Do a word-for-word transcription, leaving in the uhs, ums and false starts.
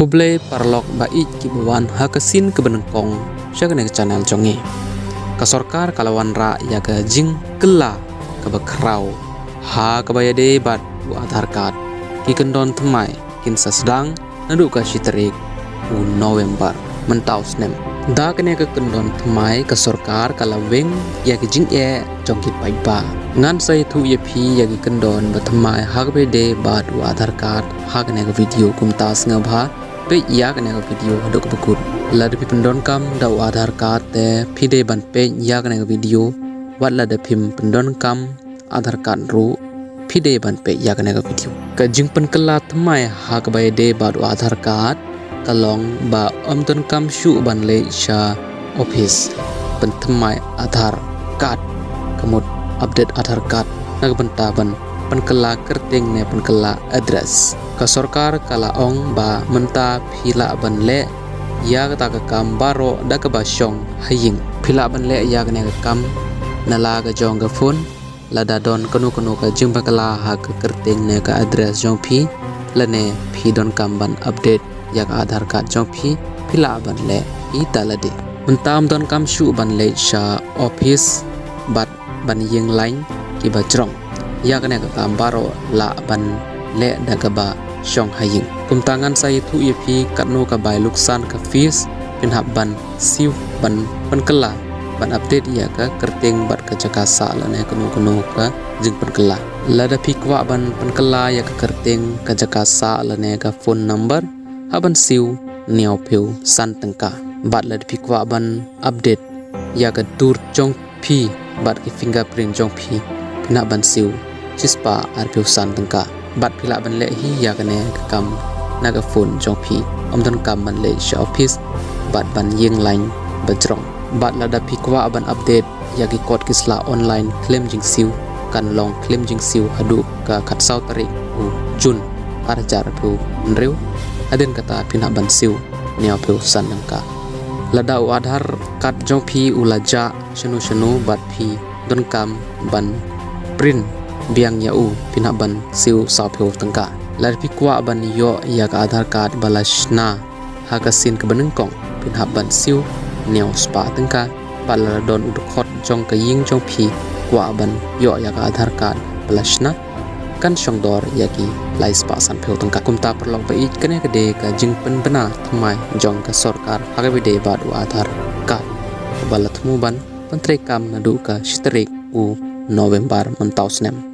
Khublei paralok ba ïeit kiba wan ha ka sien kaba nyngkong sha kane ka channel jong ngi. Ka sorkar ka la wanrah ïa ka jingkylla kaba khraw ha kaba ïadei bad u Aadhaar card. Ki kyndon thymmai kin sa sdang naduh ka shi tarik u November mynta u snem. Da kane ka kyndon thymmai ka sorkar ka la weng ïa ki jingeh jong ki paidbah. Ngan sa ïathuh ïa phi ïa ki kyndon ba thymmai ha kaba ïadei bad u Aadhaar card ha kane ka video. Kumta sngewbha peit ïa kane ka video haduh kaba kut. Lada phi pyndonkam da u Aadhaar card te phi dei ban peit ïa kane ka video. Wat lada phim pyndonkam Aadhaar card ruh phi dei ban peit ïa kane ka video. Ka jingpynkylla thymmai ha kaba ïadei bad u Aadhaar card ka long ba ym donkam shuh ban leit sha office pynthymmai Aadhaar card, ka mut update Aadhaar card, na ka bynta ban pynkylla kyrteng ne pynkylla address. Ka sorkar ka la ong ba mynta phi lah ban leh ïa kata ka kam baroh da kaba shong ha ïing. Phi lah ban leh ïa kane ka kam na la ka jong ka phone, lada don kano kano ka jingpynkylla ha ka kyrteng ne ka address jong phi, lane phi donkam ban update ïa ka Aadhaar card jong phi, phi lah ban leh ita lade. Mynta ym donkam shuh ban leit sha office bad ban ïeng lain kiba jrong. Ïa kane ka kam baroh lah ban leh da kaba shong ha ïing. Kumta ngan sa ïathuh ïa phi katno ka bai luksan ka fees phin hap ban siew ban pynkylla ban update ïa ka kyrteng bad ka jaka sah lane kano kano ka jingpynkylla. Lada phi kwah ban pynkylla ïa ka kyrteng, ka jaka sah lane ka phone number, hap ban siew hynñiewphew san tyngka. Bad lada phi kwah ban update ïa ka dur jong phi bad ki fingerprint jong phi, phin hap ban siew shispah arphew san tyngka. Bad phi lah ban leh hi ïa kane ka kam na ka phone jong phi. Ym donkam ban leit sha office bad ban ïeng lain ba jrong. Bad lada phi kwah ban update ïa ki kot ki sla online khlem jingsiew, kan long khlem jingsiew haduh ka khatsaw tarik u June ar hajar arphew hynriew. Hadien kata phin hap ban siew hynñiewphew san tyngka. Lada u Aadhaar card jong phi u la jah shano shano bad phi donkam ban print biang ïa u, phin hap ban siew sawphew tyngka. Lada phi kwah ban ïoh ïa ka Aadhaar card ba la shna ha ka sien kaba nyngkong, phin hap ban siew hynñiewspah tyngka. Bad lada don u dkhot jong ka ïing jong phi kwah ban ïoh ïa ka Aadhaar card ba la shna, kan shong dor ïa ki laispah sanphew tyngka. Kumta paralok ba ïeit, kane ka dei ka jingpynbna thymmai jong ka sorkar ha kaba ïadei bad u Aadhaar card, ba la thmu ban pyntreikam naduh ka shi tarik u November mynta u snem.